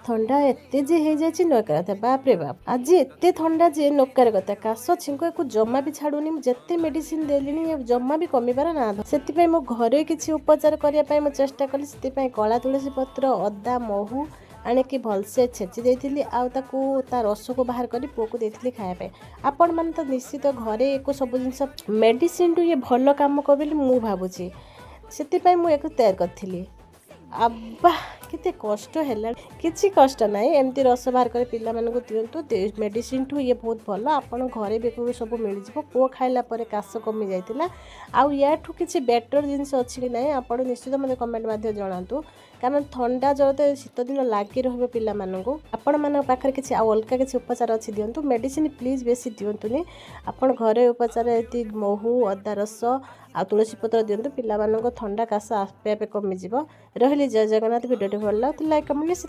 ଥଣ୍ଡା ଏତେ ଯେ ହେଇଯାଇଛି ନକାର କଥା। ବାପରେ ବାପ, ଆଜି ଏତେ ଥଣ୍ଡା ଯେ ନକାର କଥା। କାଶ, ଛିଙ୍କ ୟାକୁ ଜମା ବି ଛାଡ଼ୁନି। ମୁଁ ଯେତେ ମେଡ଼ିସିନ ଦେଲିଣି, ଏ ଜମା ବି କମିବାର ନା। ସେଥିପାଇଁ ମୁଁ ଘରେ କିଛି ଉପଚାର କରିବା ପାଇଁ ମୁଁ ଚେଷ୍ଟା କଲି। ସେଥିପାଇଁ କଳା ତୁଳସୀ ପତ୍ର, ଅଦା, ମହୁ ଆଣିକି ଭଲସେ ଛେଚି ଦେଇଥିଲି ଆଉ ତାକୁ ତା ରସକୁ ବାହାର କରି ପୁଅକୁ ଦେଇଥିଲି ଖାଇବା ପାଇଁ। ଆପଣମାନେ ତ ନିଶ୍ଚିତ ଘରେ ଏକୁ ସବୁ ଜିନିଷ ମେଡ଼ିସିନଠୁ ଇଏ ଭଲ କାମ କରିବ ବୋଲି ମୁଁ ଭାବୁଛି। ସେଥିପାଇଁ ମୁଁ ୟାକୁ ତିଆରି କରିଥିଲି। ଆବା, କେତେ କଷ୍ଟ ହେଲା! କିଛି କଷ୍ଟ ନାହିଁ। ଏମିତି ରସ ବାହାର କରି ପିଲାମାନଙ୍କୁ ଦିଅନ୍ତୁ। ମେଡ଼ିସିନଠୁ ଇଏ ବହୁତ ଭଲ। ଆପଣ ଘରେ ବି ଏକୁ ସବୁ ମିଳିଯିବ। ପୁଅ ଖାଇଲା ପରେ କାଶ କମି ଯାଇଥିଲା। ଆଉ ୟାଠୁ କିଛି ବେଟର୍ ଜିନିଷ ଅଛି କି ନାହିଁ, ଆପଣ ନିଶ୍ଚିତ ମୋତେ କମେଣ୍ଟ ମଧ୍ୟ ଜଣାନ୍ତୁ। କାରଣ ଥଣ୍ଡା ଜ୍ୱର ତ ଶୀତ ଦିନ ଲାଗି ରହିବ ପିଲାମାନଙ୍କୁ। ଆପଣମାନଙ୍କ ପାଖରେ କିଛି ଆଉ ଅଲଗା କିଛି ଉପଚାର ଅଛି, ଦିଅନ୍ତୁ। ମେଡ଼ିସିନ ପ୍ଲିଜ୍ ବେଶୀ ଦିଅନ୍ତୁନି। ଆପଣ ଘରେ ଉପଚାର ଏତି ମହୁ, ଅଦା ରସ ଆଉ ତୁଳସୀ ପତ୍ର ଦିଅନ୍ତୁ। ପିଲାମାନଙ୍କ ଥଣ୍ଡା କାଶ ଆପେ ଆପେ କମିଯିବ। ରହିଲି, ଜୟ ଜଗନ୍ନାଥ। ଭିଡ଼ିଓଟି ଭଲ ଲାଗୁଥିଲା, ଲାଇକ୍, କମେଣ୍ଟ ନିଶ୍ଚିତ।